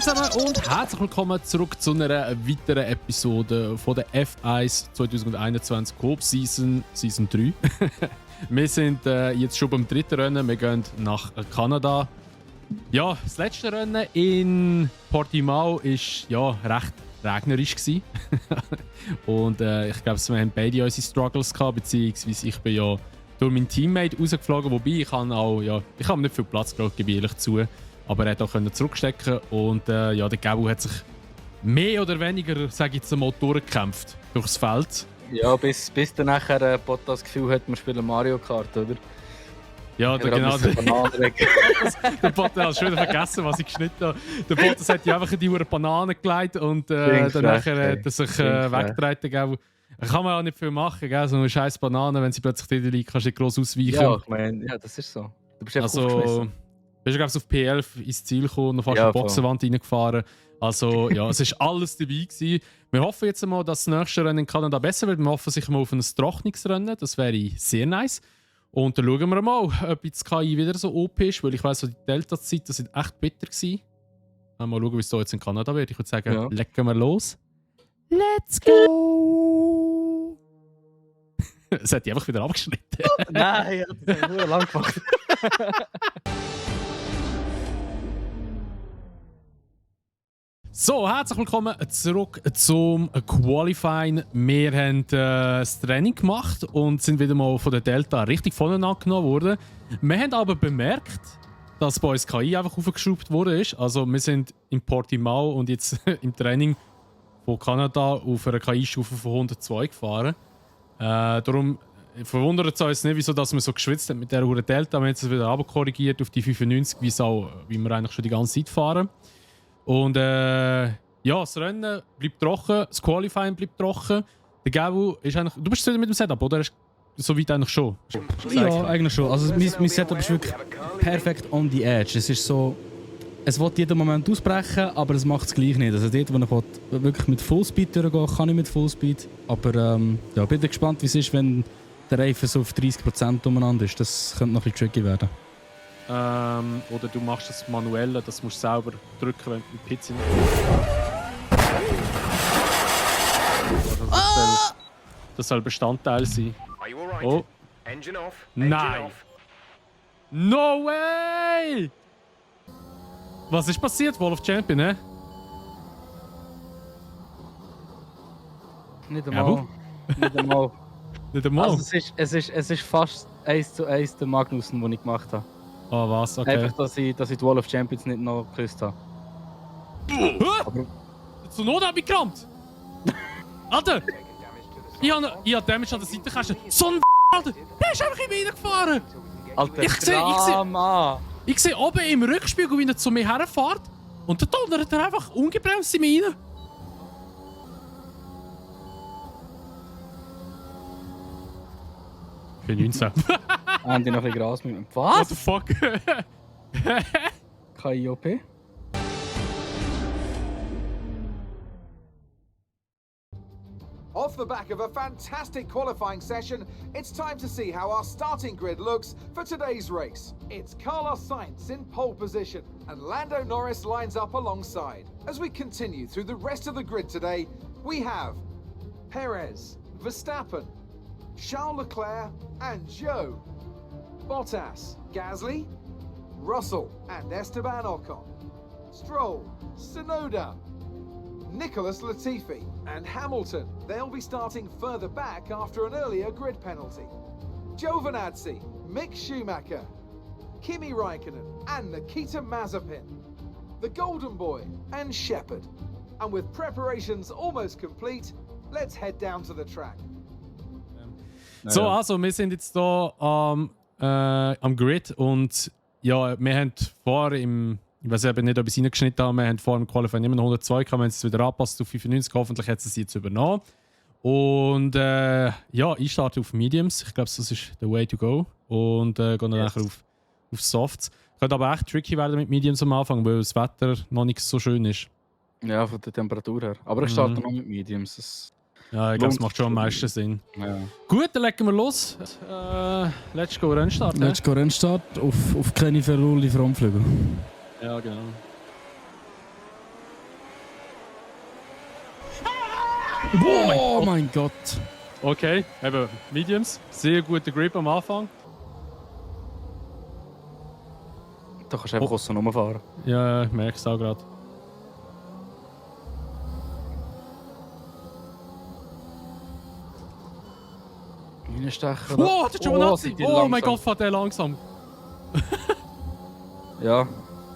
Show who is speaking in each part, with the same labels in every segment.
Speaker 1: zusammen und herzlich willkommen zurück zu einer weiteren Episode von der F1 2021 Coop Season 3. Wir sind jetzt schon beim dritten Rennen, wir gehen nach Kanada. Ja, das letzte Rennen in Portimao war recht regnerisch. Und ich glaube, wir haben beide unsere Struggles gehabt, beziehungsweise ich bin ja durch meinen Teammate rausgeflogen, wobei ich habe nicht viel Platz gehabt, gebe ich ehrlich zu. Aber er konnte auch zurückstecken und der Gabo hat sich mehr oder weniger, sage ich jetzt mal, durchgekämpft durchs Feld.
Speaker 2: Ja, bis dann nachher Bottas das Gefühl hat, wir spielen Mario Kart, oder?
Speaker 1: Ja, genau. Der Bottas hat schon wieder vergessen, was ich geschnitten habe. Der Bottas hat einfach in die Banane gelegt und dann nachher hat er sich weggetreten. Kann man auch nicht viel machen, gell? So eine scheiß Banane, wenn sie plötzlich drin liegt, kannst du nicht gross ausweichen.
Speaker 2: Ja, ich meine, ja, das ist so. Du bist einfach aufgeschmissen.
Speaker 1: Bist du, glaube ich, auf P11 ins Ziel gekommen und fast in die Boxenwand reingefahren. Also, ja, es war alles dabei gewesen. Wir hoffen jetzt mal, dass das nächste Rennen in Kanada besser wird. Wir hoffen sicher mal auf ein Trocknungsrennen. Das wäre sehr nice. Und dann schauen wir mal, ob jetzt KI wieder so OP ist, weil ich weiss, so die Delta-Zeit, das sind echt bitter gewesen. Mal schauen, wie es so jetzt in Kanada wird. Ich würde sagen, legen wir los. Let's go! Das hat die einfach wieder abgeschnitten.
Speaker 2: Nein, das hat nur lang gemacht.
Speaker 1: So, herzlich willkommen zurück zum Qualifying. Wir haben das Training gemacht und sind wieder mal von der Delta richtig vorne angenommen worden. Wir haben aber bemerkt, dass bei uns KI einfach aufgeschraubt wurde. Also wir sind in Portimao und jetzt im Training von Kanada auf einer KI-Stufe von 102 gefahren. Darum verwundert es uns nicht, wieso dass wir so geschwitzt haben mit der Uhr Delta. Wir haben es wieder korrigiert auf die 95, wie wir eigentlich schon die ganze Zeit fahren. Und das Rennen bleibt trocken, das Qualifying bleibt trocken. Der Gabo ist eigentlich... Du bist zufrieden mit dem Setup, oder? So weit eigentlich schon?
Speaker 3: Ja, eigentlich schon. Also mein Setup ist wirklich perfekt on the edge. Es ist so... Es will jeden Moment ausbrechen, aber es macht es gleich nicht. Also dort, wo ich wirklich mit Fullspeed durchgehen kann ich mit Fullspeed. Aber bin gespannt, wie es ist, wenn der Reifen so auf 30% umeinander ist. Das könnte noch ein bisschen tricky werden.
Speaker 1: Oder du machst das manuell, das musst du selber drücken, wenn du mit Pizza nicht. Das soll Bestandteil sein. Oh. Nein! No way! Was ist passiert, Wall of Champion, ne?
Speaker 2: Nicht einmal. Nicht einmal.
Speaker 1: Nicht einmal?
Speaker 2: Also es ist fast 1:1 der Magnussen, den ich gemacht habe.
Speaker 1: Oh, was? Okay.
Speaker 2: Einfach, dass ich die Wall of Champions nicht noch geküsst habe.
Speaker 1: Aber... Zur Not hat mich gerammt! Alter! Ich hab Damage an der Seitenkäste. So ein Alter! Der ist einfach in mich reingefahren!
Speaker 2: Alter,
Speaker 1: Ich sehe oben im Rückspiegel, wie er zu mir herfährt. Und der donnert er einfach ungebremst in mich rein. Ich bin 19.
Speaker 2: Haben die noch ein bisschen Gras mit mir?
Speaker 1: What
Speaker 2: Was?
Speaker 1: the fuck?
Speaker 2: KIOP?
Speaker 4: Off the back of a fantastic qualifying session, it's time to see how our starting grid looks for today's race. It's Carlos Sainz in pole position, and Lando Norris lines up alongside. As we continue through the rest of the grid today, we have Perez, Verstappen, Charles Leclerc and Zhou, Bottas, Gasly, Russell and Esteban Ocon, Stroll, Tsunoda, Nicholas Latifi and Hamilton. They'll be starting further back after an earlier grid penalty. Giovinazzi, Mick Schumacher, Kimi Raikkonen and Nikita Mazepin, the Golden Boy and Shepard. And with preparations almost complete, let's head down to the track.
Speaker 1: So, also, wir sind jetzt hier am Grid und ja, wir haben vorher ich weiß eben nicht, ob ich es reingeschnitten habe, wir haben vorher im Qualifying immer noch 102 gehabt, wir haben es wieder angepasst auf 95, hoffentlich hat es jetzt übernommen. Und ich starte auf Mediums, ich glaube, das ist der way to go und gehe dann nachher auf Softs. Könnte aber echt tricky werden mit Mediums am Anfang, weil das Wetter noch nicht so schön ist.
Speaker 2: Ja, von der Temperatur her. Aber ich starte noch mit Mediums.
Speaker 1: Ja, ich glaube, das macht schon am meisten Sinn.
Speaker 2: Ja.
Speaker 1: Gut, dann legen wir los. Let's go Rennstart.
Speaker 3: Let's go Rennstart auf kleine Ferroli Frontflügel.
Speaker 1: Ja, genau.
Speaker 3: Oh mein Gott.
Speaker 1: Okay, eben Mediums. Sehr guter Grip am Anfang.
Speaker 2: Da kannst du einfach aussen rumfahren.
Speaker 1: Ja, ich merke es auch gerade.
Speaker 2: Reinstechen.
Speaker 1: Wow, der Giovinazzi!
Speaker 2: sind die
Speaker 1: Oh mein
Speaker 2: langsam.
Speaker 1: Gott, fährt der langsam.
Speaker 2: Ja,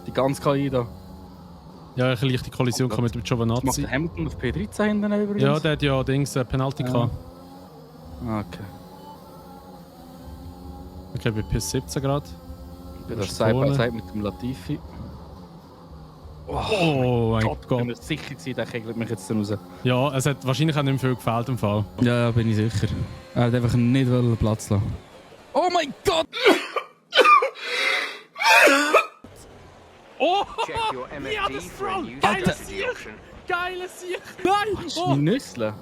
Speaker 2: die ganze KI da.
Speaker 1: Ja, eine leichte Kollision
Speaker 2: Oh
Speaker 1: kann mit dem
Speaker 2: Macht
Speaker 1: Giovinazzi.
Speaker 2: der Hamilton auf P13 hinten übrigens?
Speaker 1: Ja, der hat ja Dings Penalty gehabt.
Speaker 2: Okay.
Speaker 1: Okay, bei PS17 gerade.
Speaker 2: Ich bin da
Speaker 1: Ist
Speaker 2: Side by
Speaker 1: vorne.
Speaker 2: Side mit dem Latifi.
Speaker 1: Oh mein
Speaker 2: Ich bin mir
Speaker 1: Gott.
Speaker 2: sicher gewesen, der kegelt mich jetzt raus.
Speaker 1: Ja, es hat wahrscheinlich auch nicht mehr viel gefällt im Fall.
Speaker 3: Ja, bin ich sicher. Er hat einfach nicht wollen Platz lassen. Oh mein Gott!
Speaker 1: Oh!
Speaker 5: Check your
Speaker 1: Ja,
Speaker 5: MFD
Speaker 1: das
Speaker 5: for a
Speaker 1: Front!
Speaker 5: new
Speaker 1: Geiles
Speaker 5: strategy
Speaker 1: Sieg!
Speaker 5: option.
Speaker 1: Geiles Sieg! Nein!
Speaker 2: Oh. Nüssle.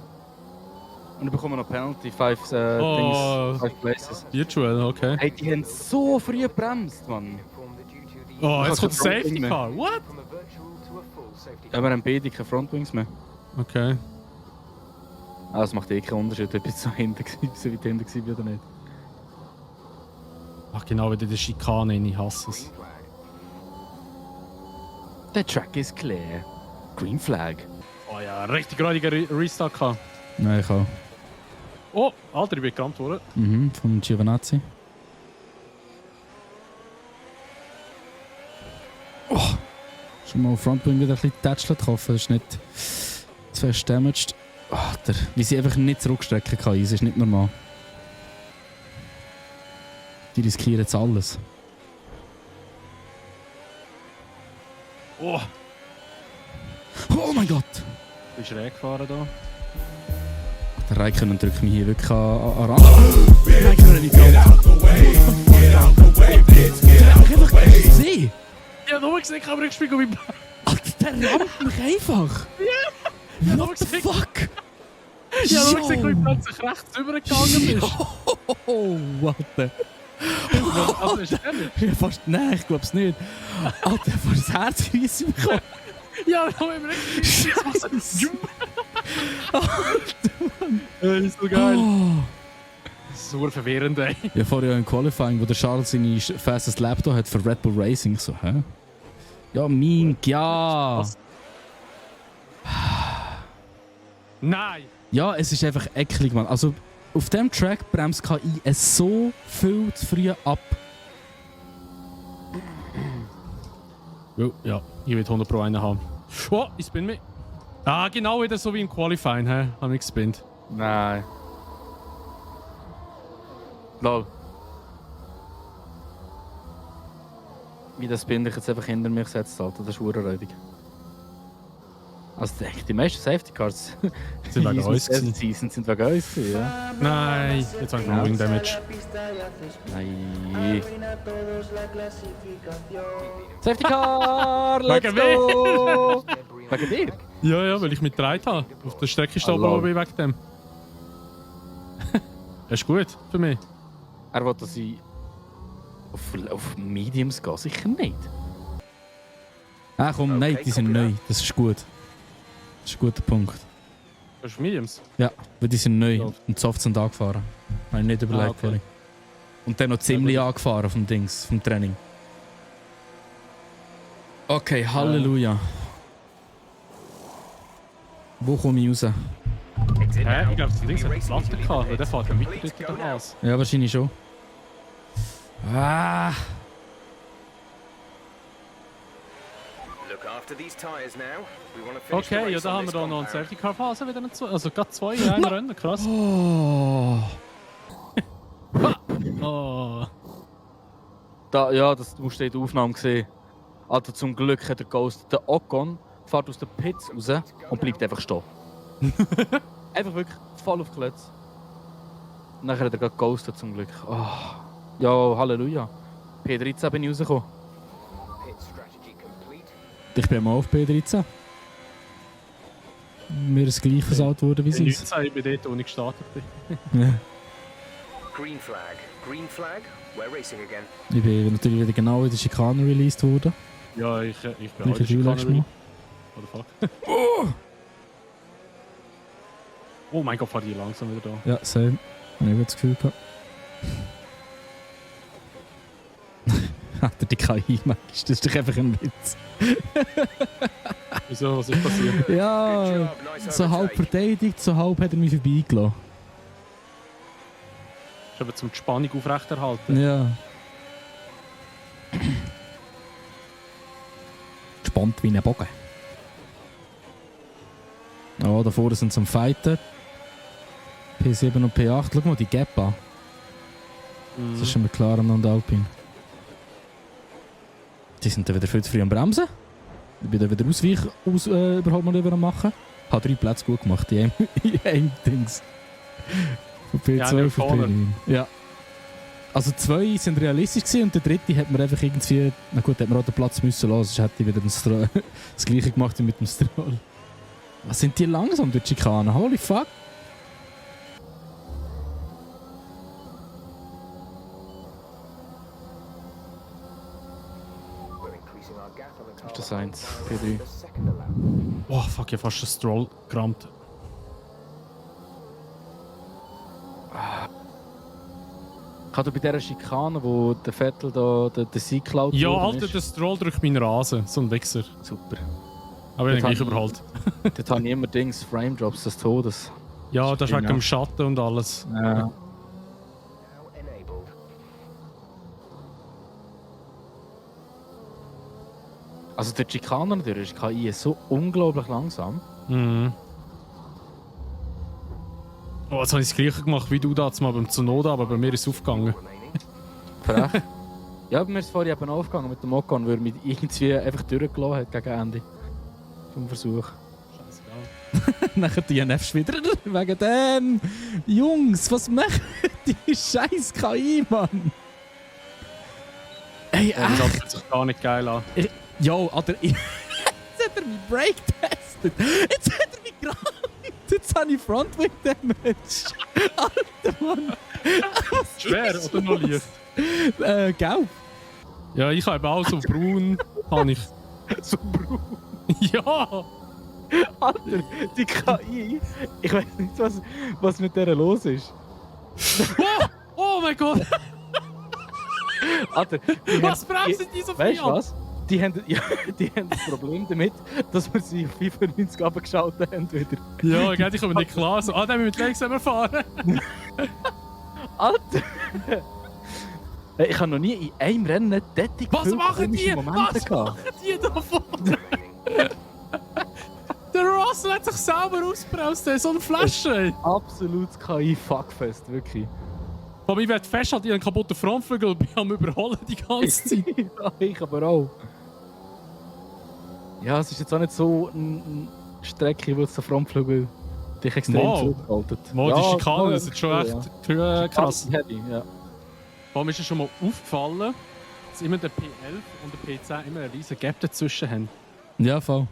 Speaker 2: Und ich bekomme noch Penalty, 5
Speaker 1: Oh.
Speaker 2: Dings, 5 Places.
Speaker 1: Virtual, okay.
Speaker 2: Hey, die haben so früh gebremst, Mann.
Speaker 5: Inform the due to the
Speaker 1: Oh, jetzt
Speaker 2: Ich
Speaker 1: kommt
Speaker 2: hab
Speaker 1: der Safety
Speaker 2: kein
Speaker 1: Car. What?
Speaker 5: from a virtual to a full safety
Speaker 2: Ja, wir haben beide keine Frontwings mehr.
Speaker 1: Okay.
Speaker 2: Ah, das macht eh keinen Unterschied, ob ich so hinten war, so weit hinten war oder nicht.
Speaker 1: Ach genau, wieder die Schikane rein, ich hasse es.
Speaker 5: flag.
Speaker 2: Der Track ist clear. Green Flag.
Speaker 1: Oh ja, richtig räudiger Restart gehabt.
Speaker 3: Nein, ich auch.
Speaker 1: Oh, Alter, ich bin gerammt worden.
Speaker 3: Mhm, vom Giovinazzi. Oh! Schon mal Frontwing wieder ein bisschen tätschelt. Ich hoffe, das ist nicht zu fest damaged. Alter, wie sie einfach nicht zurückstrecken kann, das ist nicht normal. Die riskieren jetzt alles.
Speaker 1: Oh,
Speaker 3: Oh mein Gott!
Speaker 1: ich bin schräg gefahren da.
Speaker 3: Der Raikkonen drückt mich hier wirklich an Rand. Raikkonen nicht ganz. Einfach gesehen!
Speaker 1: Ja, nur gesehen, ich habe rückgespielt und ich
Speaker 3: Alter, der rammt mich einfach!
Speaker 1: Ja,
Speaker 3: What the fuck?
Speaker 1: ja, nur gesehen, wie ich plötzlich rechts rübergegangen bist.
Speaker 3: Oh, warte.
Speaker 1: Also, ist ehrlich?
Speaker 3: Ja, fast, nein, ich glaub's nicht. Alter, vor das Herz gerissen bekommen.
Speaker 1: Ja, da haben wir rückgespielt. Das ist so geil.
Speaker 3: Oh.
Speaker 1: Das ist so verwirrend, ey.
Speaker 3: Ja, vorher im Qualifying, wo der Charles seine fastest Lap da hat für Red Bull Racing. So, hä? Ja, Mink, ja.
Speaker 1: Was? Nein!
Speaker 3: Ja, es ist einfach eklig, Mann. Also, auf dem Track bremst KI es so viel zu früh ab.
Speaker 1: Oh, ja, ich will 100 Pro einen haben. Oh, ich spin mich. Ah, genau wieder so wie im Qualifying, hä? Hab ich gespinnt.
Speaker 2: Nein. Lol. Wie das bin ich jetzt einfach hinter mich gesetzt, Alter. Das ist urräudig. Also die meisten Safety Cars
Speaker 1: Sind wegen uns gewesen.
Speaker 2: sind wegen uns gewesen, ja.
Speaker 1: Nein, jetzt habe ich noch Wing Damage.
Speaker 2: Nein. Safety Car! Let's
Speaker 1: Wegen
Speaker 2: go! Wegen dir?
Speaker 1: Ja, ja, weil ich mit 3 habe. Auf der Strecke stehen
Speaker 2: Hallo.
Speaker 1: aber wegen dem. Das ist gut für mich.
Speaker 2: Er will, dass ich auf Mediums gehe. Sicher nicht.
Speaker 3: Ah komm, nein, die sind neu. Das ist gut. Das ist ein guter Punkt.
Speaker 1: Das ist Mediums.
Speaker 3: Ja, weil die sind neu
Speaker 1: Ja.
Speaker 3: und Soft sind angefahren. Habe ich nicht überlegt.
Speaker 1: okay.
Speaker 3: Kelly. Und dann noch ziemlich angefahren vom Dings, vom Training. Okay, Halleluja. Wo komme ich raus?
Speaker 1: Hä? Ich glaube, das Ding hat Platte gehabt, weil der fährt ja weiter durch den Haas.
Speaker 3: Ja, wahrscheinlich schon. Ah!
Speaker 5: Look after these tires now. We want to finish the
Speaker 1: Okay, ja,
Speaker 5: race
Speaker 1: da
Speaker 5: on
Speaker 1: haben wir
Speaker 5: this
Speaker 1: da noch eine
Speaker 5: compound.
Speaker 1: Safety Car Phase wieder dazu. Also gerade 2 in einem Rennen, krass.
Speaker 3: Oh!
Speaker 1: Oh.
Speaker 2: Da, ja, das musst du in der Aufnahme sehen. Alter, zum Glück hat der Ghost. Der Ocon fährt aus den Pits raus und bleibt einfach stehen. Einfach wirklich voll auf die Klötze. Und nachher hat er gerade ghostet zum Glück. Oh. Ja, Halleluja. P13 bin ich rausgekommen.
Speaker 5: Pit strategy complete.
Speaker 3: Ich bin mal auf P13. Mir ist gleich versaut worden wie
Speaker 1: Ich
Speaker 3: sie.
Speaker 1: bin dort, wo ich gestartet bin.
Speaker 3: Ja.
Speaker 5: Green flag. Green flag. We're racing again.
Speaker 3: Ich bin natürlich wieder genau in der Schikane released worden.
Speaker 1: Ja, ich bin
Speaker 3: Gleiche
Speaker 1: heute
Speaker 3: Spiel letztes Mal.
Speaker 1: What the fuck? Oh mein Gott, fahr die langsam wieder da.
Speaker 3: Ja, same. Habe ich das Gefühl gehabt. Hat er die KI, Mensch? Das ist doch einfach ein Witz.
Speaker 1: Wieso, was ist passiert?
Speaker 3: Ja, so halb verteidigt, so halb hat er mich vorbeigelassen.
Speaker 1: Ist aber zum die Spannung aufrechterhalten.
Speaker 3: Ja. Gespannt wie ein Bogen. Oh, da vorne sind sie am Fighten. P7 und P8. Schau mal die Gap an. Das ist schon mal klar am Alpine. Die sind dann wieder viel zu früh am Bremsen. Ich bin dann wieder überhaupt mal über am machen. Hat 3 Plätze gut gemacht in einem Dings. Von P2 auf P9. Ja. Also 2 sind realistisch gewesen und der 3. hat mir einfach irgendwie... Na gut, hat mir auch den Platz müssen lassen, sonst hätte ich wieder das gleiche gemacht wie mit dem Stroll. Was sind die langsam durch die Schikanen? Holy fuck!
Speaker 2: Ist das 1, P3.
Speaker 1: Oh fuck, ich hab fast den Stroll gerammt.
Speaker 2: Ich hatte bei dieser Schikane, wo der Vettel da den Sieg klaut
Speaker 1: Ja,
Speaker 2: worden
Speaker 1: Alter,
Speaker 2: ist.
Speaker 1: der Stroll drückt meinen Rasen. So ein Wichser.
Speaker 2: Super.
Speaker 1: Aber ich
Speaker 2: Das
Speaker 1: habe gleich
Speaker 2: hat-
Speaker 1: überholt.
Speaker 2: Dort habe ich immer Dings, Frame Drops des Todes.
Speaker 1: Ja, das ist wegen
Speaker 2: Genau.
Speaker 1: dem Schatten und alles.
Speaker 2: Ja. Also der Schikaner natürlich, ist KI so unglaublich langsam.
Speaker 1: Mhm. Oh, jetzt habe ich das gleiche gemacht wie du da mal beim Tsunoda, aber bei mir ist es aufgegangen.
Speaker 2: Frech. Ja, bei mir ist es vorhin eben aufgegangen mit dem Ocon, weil er mich irgendwie einfach durchgelassen hat gegen Ende. Vom Versuch.
Speaker 3: Nachher DNFst wieder wegen dem. Jungs, was machen die scheiß KI, Mann? Ey,
Speaker 1: Das hört sich gar nicht geil an.
Speaker 3: Jo, Alter, jetzt hat er mich break testet. Jetzt hat er mich gerammt. Jetzt habe ich Frontwing Damage. Alter Mann. Was
Speaker 1: Schwer
Speaker 3: ist
Speaker 1: oder noch
Speaker 3: los?
Speaker 1: leicht?
Speaker 3: Gelb.
Speaker 1: Ja, ich habe auch so braun. Habe ich.
Speaker 2: So braun.
Speaker 1: Ja!
Speaker 2: Alter, die KI. Ich weiß nicht, was mit der los ist.
Speaker 1: Oh mein Gott!
Speaker 2: Alter,
Speaker 1: Was bremsen die so
Speaker 2: Weißt
Speaker 1: viel?
Speaker 2: du was? Die haben das Problem damit, dass wir sie auf 95 abgeschaltet haben wieder.
Speaker 1: Ja, ich komme nicht klar. So, dann müssen wir mit langsam fahren.
Speaker 2: Alter! Ich habe noch nie in einem Rennen tätig
Speaker 1: Was machen die?
Speaker 2: Momente
Speaker 1: Was
Speaker 2: gehabt.
Speaker 1: machen die davon? Der Russell hat sich selber ausgebraust, der so eine Flasche.
Speaker 2: Absolutes KI-Fuckfest, wirklich.
Speaker 1: Aber ich werde festhalten, ich habe einen kaputten Frontflügel und bin am Überholen die ganze Zeit.
Speaker 2: Ja, ich aber auch. Ja, es ist jetzt auch nicht so eine Strecke, wo der Frontflügel dich extrem
Speaker 1: Wow.
Speaker 2: zurückhaltet.
Speaker 1: Mal, die Schikanen, das ist schon
Speaker 2: ja.
Speaker 1: echt krass.
Speaker 2: Heavy, ja.
Speaker 1: Vor allem ist es schon mal aufgefallen, dass immer der P11 und der P10 immer einen riesen Gap dazwischen haben.
Speaker 3: Ja, voll.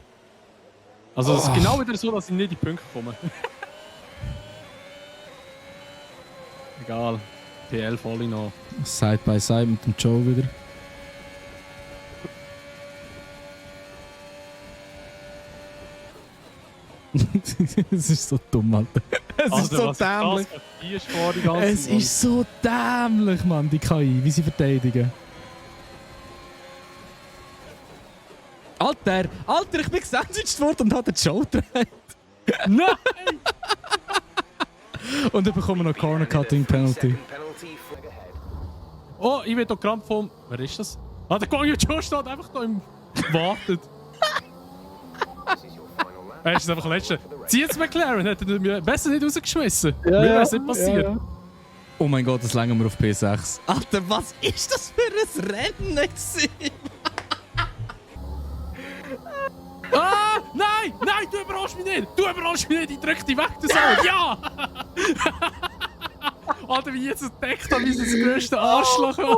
Speaker 1: Also es ist genau wieder so, dass ich nicht in die Punkte komme. Egal. P11 all in all.
Speaker 3: Side by Side mit dem Joe wieder. Es ist so dumm, Alter. Es ist so dämlich. Es ist so dämlich, Mann, die KI, wie sie verteidigen. Alter, ich bin gesandwiched worden und habe den Joe gedreht.
Speaker 1: Nein!
Speaker 3: Und dann bekommen wir noch Corner Cutting Penalty.
Speaker 1: Oh, ich will doch gerade vom... Wer ist das? Ah, der Guanyu Zhou steht einfach da im... wartet. Er ist einfach letzter. Zieht's McLaren, hätte er mir besser nicht rausgeschmissen. Mir wäre es nicht passiert.
Speaker 2: Ja.
Speaker 3: Oh mein Gott, das längen wir auf P6. Alter, was ist das für ein Rennen gewesen?
Speaker 1: Ah! Nein! Nein, du überraschst mich nicht! Du überraschst mich nicht! Ich drück dich weg, du Sau! Ja! Alter, wie ich jetzt entdeckt habe, wie es das grösste Arschloch war.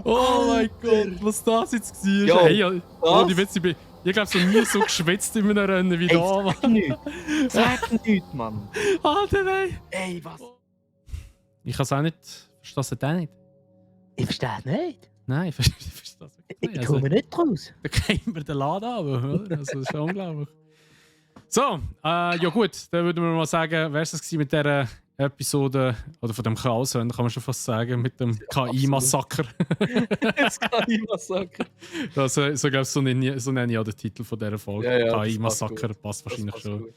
Speaker 1: Oh mein Gott, was das jetzt war.
Speaker 2: Jo,
Speaker 1: Hey, ja,
Speaker 2: was?
Speaker 1: die Witze, ich glaube, so nie so geschwitzt in einem Rennen wie
Speaker 2: Ey,
Speaker 1: da, Mann.
Speaker 2: sag nichts. Sag nichts, Mann.
Speaker 1: Alter, nein!
Speaker 2: Ey, was?
Speaker 1: Ich kann es auch nicht... Verstehst du das nicht?
Speaker 2: Ich verstehe nicht.
Speaker 1: Nein, ich verstehe das wirklich nicht.
Speaker 2: Ich komme nicht raus.
Speaker 1: Da kriegen wir den Laden ab, oder? Also, das ist schon unglaublich. So, ja gut, dann würden wir mal sagen, wäre es mit dieser Episode, oder von dem Chaos, kann man schon fast sagen, mit dem KI-Massaker.
Speaker 2: Das KI-Massaker.
Speaker 1: So glaube ich, so nenne ich auch den Titel von dieser Folge.
Speaker 2: Ja,
Speaker 1: KI-Massaker passt wahrscheinlich schon.
Speaker 2: Gut.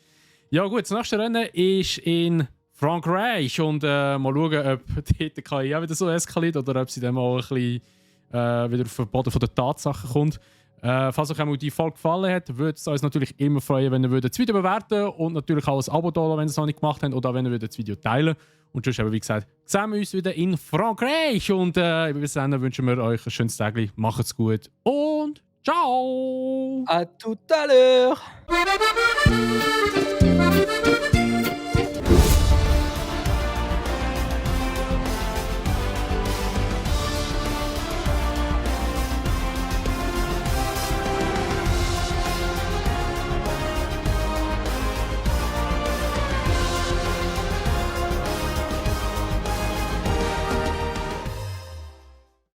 Speaker 1: Ja gut, das nächste Rennen ist in Frankreich und mal schauen, ob die KI auch wieder so eskaliert oder ob sie dann mal ein bisschen wieder auf den Boden der Tatsachen kommt. Falls euch einmal die Folge gefallen hat, würde es uns natürlich immer freuen, wenn ihr das Video bewerten und natürlich auch ein Abo da lassen, wenn ihr es noch nicht gemacht habt, oder wenn ihr das Video teilen. Und sonst eben, wie gesagt, sehen wir uns wieder in Frankreich und bis dann wünschen wir euch ein schönes Tag. Macht's gut und ciao!
Speaker 2: À tout à l'heure!